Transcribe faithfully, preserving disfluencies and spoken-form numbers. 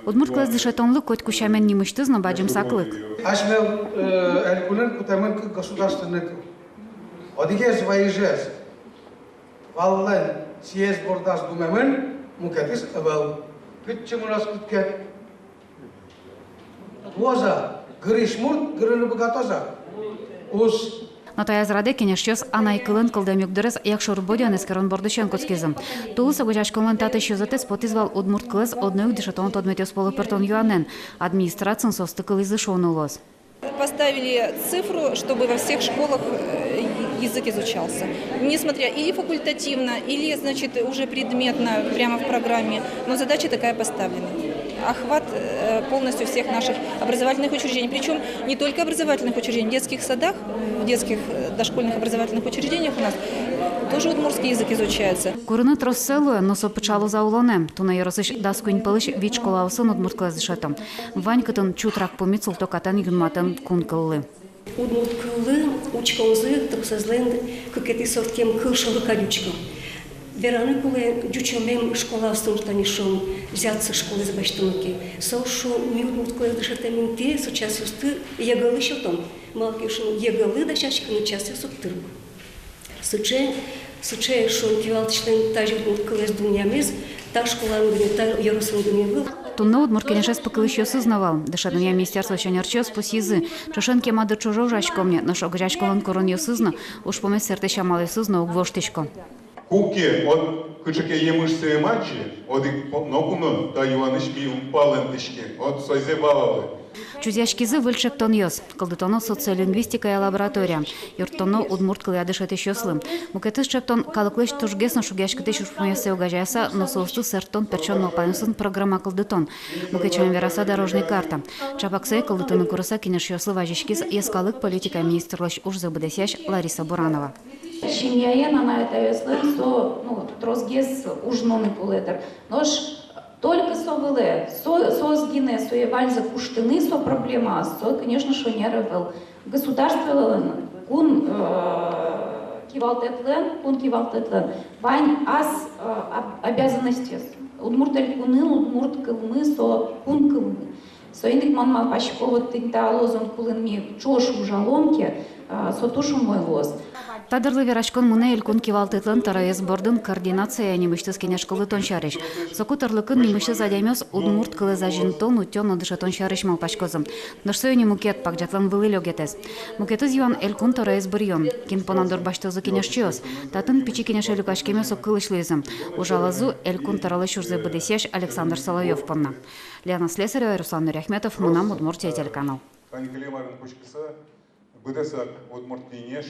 Удмурт кылэз дышетонлы котьку сямен нимысьтыз но бадӟым саклык. Асьме, э, элькунын кутэмын кык государственный кыл. Одӥгез вайизез валлэн сиез бордаз думемын, мукетыз ӧвӧл. Кытчы мыноз кутске? Воза, гырись мурт гырыны быгатоза. Уз. Но таяз радэ кенешъёс анай кылын кылдэм югдурез Якшур-Бӧдьяын эскерон бордысен кутскизы. Тулыс огазеяськонлэн татысь ёзэтэз потӥз вал удмурт кылэз одно ик дышетон тодметъёс пӧлы пыртон юанэн. Администрациын соосты кылӥзы шуыны луоз. Поставили цифру, чтобы во всех школах, э, язык изучался. Несмотря или факультативно, или, значит, уже предметно, прямо в программе. Но задача такая поставлена. Охват, э, полностью всех наших образовательных учреждений. Причём не только образовательных учреждений, в детских садах, в детских, э, дошкольных образовательных учреждениях у нас тоже удмуртский язык изучается. Курыны трос сое луэ, но со пыӵалоз-а улонэ? Туннэ ёросысь дас куинь пӧлысь вить школаосын удмурт кылэз дышето. Вань кытын чутрак пумит султыкатэн юнматэ кун кыллы. Удмурт кыллы учконзы тросэзлэн кыкетӥ сортэм кыл шоры кадь учко. Вераны кулэ, ӟучомем школаосын, тани шуом, Зятцы школаез басьтоно ке, соос шуо: ми удмурт кылэз дышетэм интые со часъёсты ЕГЭ-лы сётом. Малы ке шуоно, ЕГЭ-лы дасяськыны часъёс уг тырмы. Сыӵе, сыӵе, шуом, кивалтӥсьлэн тазьы удмурт кылэз дунъямез та школаын гинэ, та ёросын гинэ ӧвӧл. Туннэ Удмурт Кенешез пыкылӥсьёсыз но вал. Дышетонъя министерствоысь ӧнерчиос пусйизы: ӵошен кема дыр ӵоже ужаськом ни, нош огазеяськонлэн куронъёсыз но, ужпумез сэртӥсь амалъёсыз но уг воштӥсько. Куке, вот, кыӵе ке емыш сое матчи, одӥг но куно та юанысь ми ум палэнтӥське, вот, сойзэ валалэ. Чузъяськизы выль ӵектонъёс. Кылдытоно социолингвистикая лаборатория, юрттоно удмурт кылъя дышетӥсьёслы. Мукетыз ӵектон — калыклэсь тужгес но шугъяськытӥсь ужпумъёссэ огазеяса но соосты сэрттон-пертчон малпанъёсын программа кылдытон. Мукет сямен вераса, дорожной карта. Чапак сое кылдытыны курыса кенешъёслы вазиськиз йӧскалык политикая министрлэсь ужзэ быдэсъясь Лариса Буранова. Семьяен анай-атайёслэн со, ну, тросгес ужмоны кулэ дыр. Нош только со вылэ, со, соос гинэ сое ваньзэ куштыны, со проблемаос, со, конечно, шонер ӧвӧл. Государстволэн, кун, э, кивалтэтлэн, кун кивалтэтлэн вань ас, э, об-, обязанностез. Удмурт Элькунын удмурт кылмы со кун кылмы. Соин ик мон малпасько, вот тӥни та лозунг кулын ми ӵош ужалом ке, а, со туж умой луоз. Та дырлы вераськон мынэ Элькун кивалтэтлэн тӧроез бордын координация нимысьтыз кенеш кылдытон сярысь. Соку тӧрлыкын нимысьтыз адямиос удмурт кылэз азинтон, утён но дышетон сярысь малпаськозы. Нош со ини мукет, пагӟатлэн вылӥ лёгетэз. Мукетыз юан — Элькун тӧроез быръён. Кин понна дурбасьтозы кенешчиос? Татын Пичи Кенеше люкаськемъёс ог кылысь луизы. Ужалозы Элькун тӧролэсь ужзэ быдэсъясь Александр Соловьёв понна. Лена Слесарева, Руслан Нуриахметов, «Мынам Удмуртие» телеканал. Каникулъем арын кутскыса, быдэсак Удмурт Кенеш